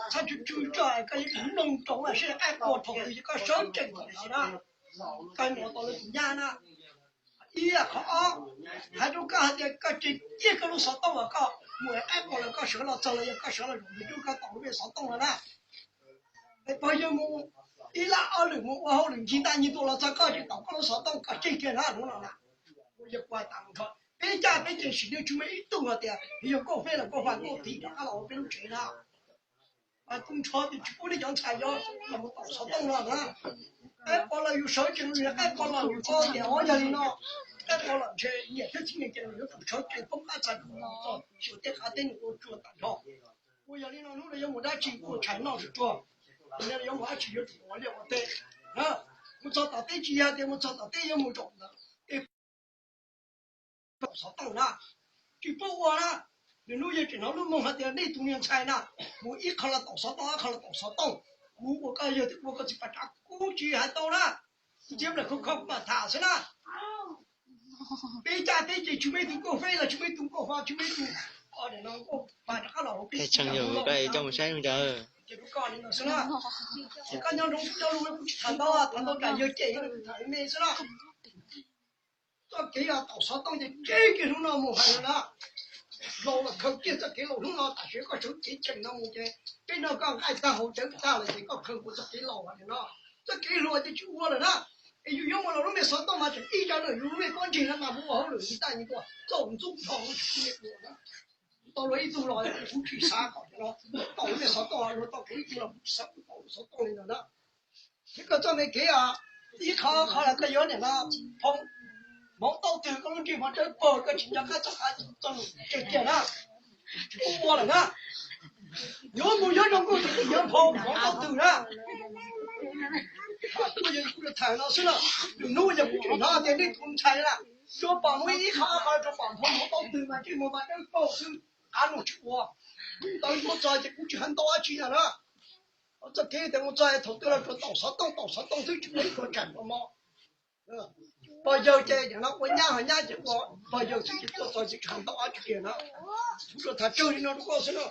Txhob tsw tsw tso, koj yuav tsum mloog rau lawv seb qaib qua thaum twg ces koj sawv tsees thaum twg na. Koj mus tau lawv tus nyab na. Ib yam qhov ob, hais rau koj hais tias koj tsis ciaj koj lub xov tooj uas koj mus qaib qua los koj sawv los txog los yog koj sawv los zaum ntawd koj tom lub me xov tooj no na. Es pog yawg mus ib lab ob lwm mus ua hauj lwm ncig ntaj ncig tua los txog koj tsis tom koj lub xov tooj koj tseg kiag na hnub no na. Ua yog kuv hais tas mus nrho peb caj peb ces sim neej tsis muaj ib tug hais tias yog Nkauj Feb los Nkauj Faj Nkauj Thim rov qab los ua peb lub tsev na. Tus ntsho tias tsis pub nej cov ntxhais yog los mus tom xov tooj no na. Qaib qua los yus sawv tsees, qaib qua los yus paub tias o yog li no, qaib qua los ntshe niam thiab txiv neej ces yuav tsum sawv tsees poob qab txhais tus no txog xyuas tej qab teb nws ua tsuag tag nrho. Ua yog li no hnub no yuav mus dab tsi ua tshais noj tsuag tsuag, yuav mus dab tsi yuav tsum ua liaj ua teb. Mus txog tom teb tsis yog tias mus txog tom teb yuav mus zaum ntawd es tom xov tooj na, tsis pub ua na. Nws hnub yog tseem hnov lub moo hais tias nej tus niag ntxhais na, mus ib qho los tom xov tooj, ib qho los tom xov tooj. Kuv ua koj yawg thiab ua koj txiv pas tsav kuv tsis hais tau na. Kuv txiv nplaim khov kho kuv mam tham xwb na. Peb caj peb ces tsis muaj ib tug Nkauj Feb los tsis muaj ib tug Nkauj Faj tsis muaj ib tug, o, Nkauj Faj rov qab los hauv peb tshee yog koj coj mus saib no ntawd. Ces rau koj li no xwb na. Ces koj nyob nroo coj lus kuv tsis tham ntau, tham ntau tsam yawg cem kuv tham me xwb na. Txoj kev yog tom xov tooj ces tseg kiag hnub no mus hais no na. Laus los khaws kiag txoj kev laus hnub no, tam sim koj sawv cev cheem no mus ces peb nrog koj nqaij tag hauv tsawv tag lawm ces koj khaws kuv txoj kev laus hais no. Txoj kev hluas ces tsis ua lawm na. Es yus yuav mus los lub me xov tooj mas tseem ib zaug na, yus lub me pob ntseg no mas mus ua hauj lwm ncig ntaj ncig tua txaus ntxub nrho lub tsis ua na. Tau luag ib tug los kuv tsis xav kom no, tau lub me xov tooj luag tau kuv ib tug los kuv tsis xav kom tau lub xov tooj li no na. Thiab koj txoj me kev ib qho qhov los koj yuav niam no, hmoov taub twg koj lub ntsej muag dawb paug koj tsis nco qab txoj qab txoj lus tseg kiag na. Tsis pub ua lawm na. Yuav mus yuav zoo nkauj ces koj yuav hmoov hmoov taub twg na. Kuv yog kuv tham no xwb na. Lwm hnub yog kuv tseem hnov tias nej tus ntxhais na, tsuas pom muaj ib qho qhov tsuas pom hmoov hmoov taub twg mas ntsej muag mas dawb paug xwb, qab lus tsis ua. Tau muab txog ces kuv tsis hais ntau dab tsi na. Txoj kev tias mus txog thaum twg los tsuas tom xov tooj tom xov tooj xwb tsis muaj ib qho tsam ua mov. Pog yawg ces yam no ua nyab ho nyab ces ua pog yawg xwb ces tuaj txog ces tsis hais ntau dab tsi kiag na. Kuv tsuas tham tsawg li no rau koj xwb na.